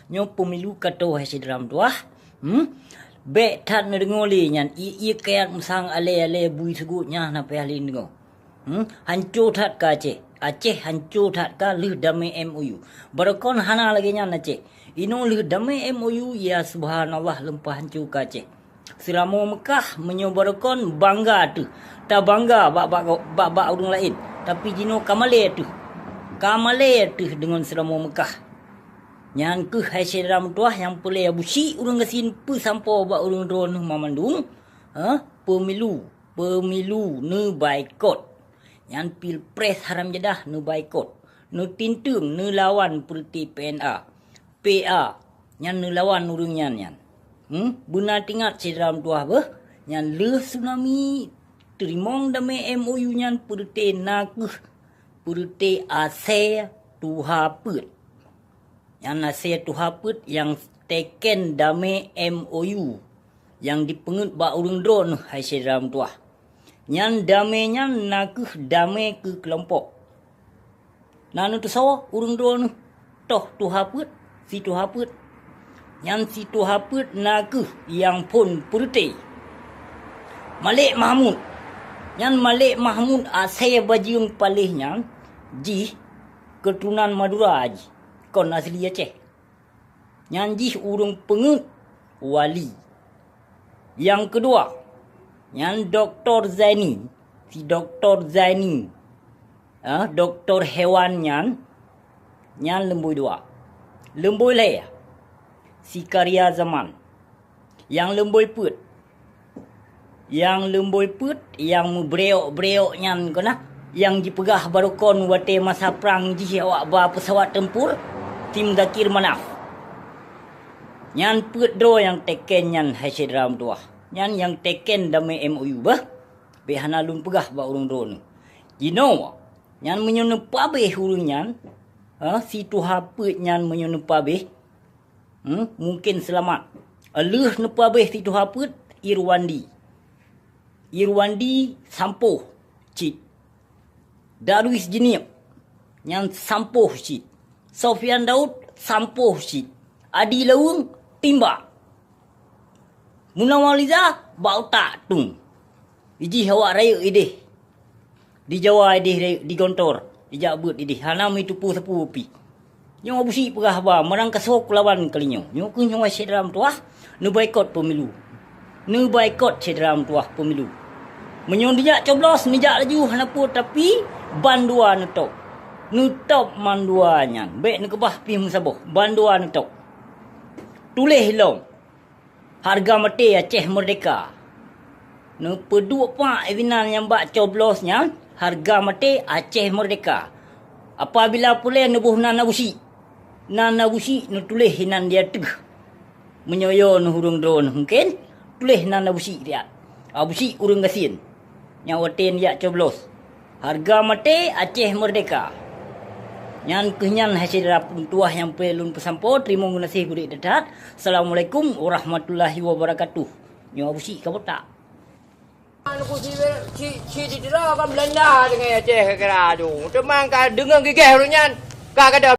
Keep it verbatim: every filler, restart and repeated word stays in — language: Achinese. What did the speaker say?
Nyoe pemilu ka tô hai syedara meutuwah. Hmm? Bèk that neudeungoe lé nyan, ié-ié kayat meusang alèe-alèe bui seugot nyan hana payah lé neudeungoe. Hmm? Hanco that ka Aceh. Aceh hanco that ka lheueh damé M O U. Barokon hana lagèe nyan Aceh. Inoe lheueh damé M O U, ya subhanallah, leumpah hanco ka Aceh. Seuramoe Meukah meunyoe barokon bangga teuh. Tabangga bak, bak, bak, bak ureueng laén. Tapi jinoe ka malèe teuh. Ka malèe teuh deungon Seuramoe Meukah. Nyan keuh hai syedara meutuwah nyang peureulèe Abusyik ureueng gasien peusampoe bak ureueng droeneuh mamandum, ha, pemilu, pemilu neubaikot. Nyan pilpres haram jadah neubaikot. Neutinteung, neulawan peureuté P N A. P A, nyan neulawan ureueng nyan, nyan. Hmm? Beuna teuingat syedara meutuwah beuh, nyan lheueh tsunami teurimong damé M O U nyan peureuté na keuh peureuté asèe tuha peuet. Nyan asèe tuha peuet nyang teken damé M O U nyang jipeungeuet bak ureueng droeneuh hai syedara meutuwah. Nyan damé nyan na keuh damé keu keulompok. Na neuteusoe ureueng droeneuh toh tuha peuet, si tuha peuet. Nyan si tuha peuet na keuh nyang phôn peureuté Malek Mahmud. Nyan Malek Mahmud asèe bajeueng paléh nyan jih keuturonan Madura jih, kon asli Aceh. Nyan jih ureueng peungeuet wali. Nyang keudua, nyan Doktor Zaini, si Doktor Zaini, ah, doktor hewan nyan, nyan leumbôi dua. Leumbôi lhèe, si Karya Zaman. Nyang leumbôi peuet, nyang leumbôi peuet, nyang meubreok-breok nyan keuh na, nyang jipeugah barokon watèe masa prang jih awak ba peusawat tempur, si Muzakir Manaf. Nyan peuet droe nyang teken nyan hai syedara meutuwah. Nyan nyang teken damé M O U beuh. Bèk hana lôn peugah bak ureueng droeneuh. Jinoe, nyan meunyoe neupabéh ureueng nyan, ha, si tuha peuet nyan meunyoe neupabéh, hmm, mungken seulamat. Lheueh neupabéh si tuha peuet, Irwandi. Irwandi sampôh cit. Darwis Jeunieb, nyan sampôh cit. Sofyan Daud sampôh cit. Adi Laweueng timbak. Munawar Liza bak utak tueng. Jih awak rayeuk idéh. Di Jawa idéh rayeuk, di Gontor, ijak beuet idéh. Hana meutupeue sapeue pih. Nyoe Abusyik peugah haba, meurangkasoe kulawan kali nyoe. Nyoe keuh nyoe syedara meutuwah, neubaikot pemilu. Neubaikot syedara meutuwah pemilu. Meunyoe neujak coblos, neujak laju hana peue, tapi bandua neutôb. Neutôb mandua nyan. Bèk neukeubah pih meusaboh, bandua neutôb. Tuléh lom. Hareuga maté Aceh Meurdéhka. Neupeuduek pak inan nyang bak coblos nyan, hareuga maté Aceh Meurdéhka. Apabila peureulèe neuboh nan Abusyik, nan Abusyik neutuléh inan di ateueh. Meunyoe yo neuh ureueng droeneuh mungken, tuléh nan Abusyik siat. Abusyik ureueng gasien. Nyang watèe neujak coblos. Hareuga maté Aceh Meurdéhka. Nyan keuh nyan hai syedara meutuwah nyang peureulèe lôn peusampoe, teurimong geunaséh gurèe that-that. Assalamualaikum warahmatullahi wabarakatuh. Nyoe Abusyik ka botak. Anu ku si, si, si didera kan Belanda dengan Aceh kira tu. Teuma ka deungon gigeh ureueng nyan, ka kada